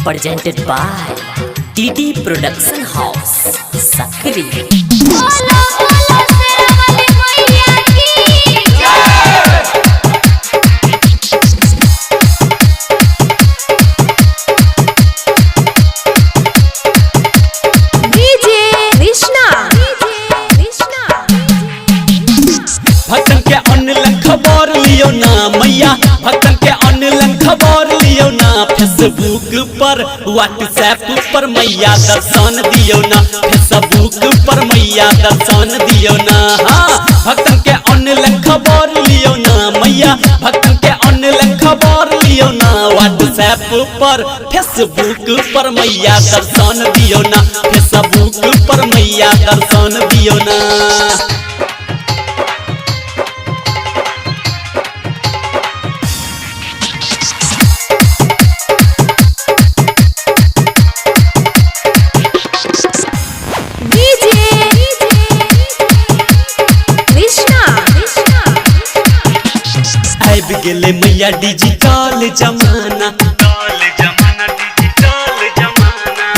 Presented by DD Production House, Sakri. बोलो बोलो शेरावाली मैया की डीजे कृष्णा कृष्णा भक्तन के ऑनलाइन खबर लियो ना मैया, भक्तन के ऑनलाइन खबर लियो ना। फेसबुक पर व्हाट्सएप पर मैया दर्शन दियो ना, फेसबुक पर मैया दर्शन दियो ना। हाँ, भक्तन के ऑनलाइन खबर लियो ना मैया, भक्तन के ऑनलाइन खबर लियो ना। व्हाट्सएप पर फेसबुक पर मैया दर्शन दियो ना, फेसबुक पर मैया दर्शन दियो ना। डीजे कृष्णा कृष्णा आबि गेलै मैया डिजिटल जमाना,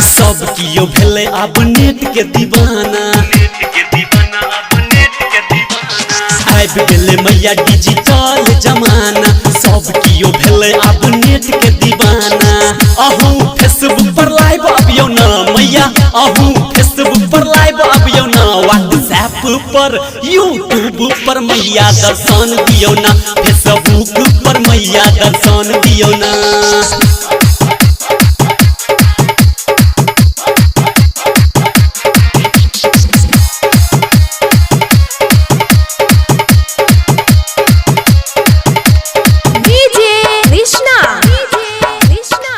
सब कियो भेलै आब नेट के दीवाना। आबि गेलै मैया डिजिटल जमाना, सब कियो भेलै आब नेट के दीवाना। अहूँ फेसबुक पर लाइव आबियौ ना मैया, अहूँ फेसबुक पर लाइव आबियौ ना। व्हाट्सएप पर यूट्यूब पर मैया दर्शन दियौ ना, फेसबुक पर मैया दर्शन दियौ ना। डीजे कृष्णा कृष्णा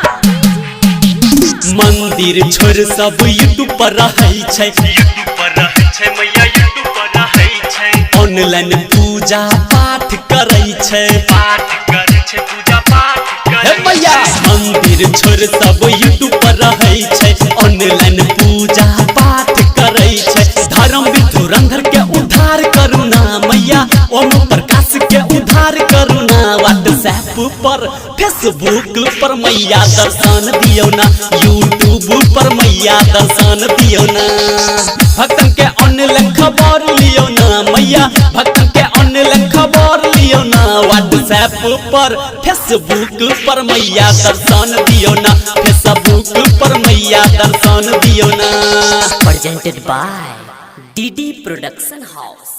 मंदिर छोड़ सब यूट्यूब पर रहै छै, ऑनलाइन पूजा पाठ करै छै। हे मैया, मंदिर छोड़ सब यूट्यूब पर रहै छै, ऑनलाइन पूजा पाठ करै छै। धर्म धुरंधर के उद्धार करू ना मैया, ओम प्रकाश के उद्धार करू ना। व्हाट्सएप पर फेसबुक पर मैया दर्शन दियौ ना, यूट्यूब पर मैया दर्शन दियौ ना। भक्तन के ऑनलाइन खबर लियौ ना मैया, भक्तन के ऑनलाइन खबर लियौ ना। व्हाट्सएप पर फेसबुक पर मैया दर्शन दियौ ना, फेसबुक पर मैया दर्शन दियौ ना। Presented by DD Production House.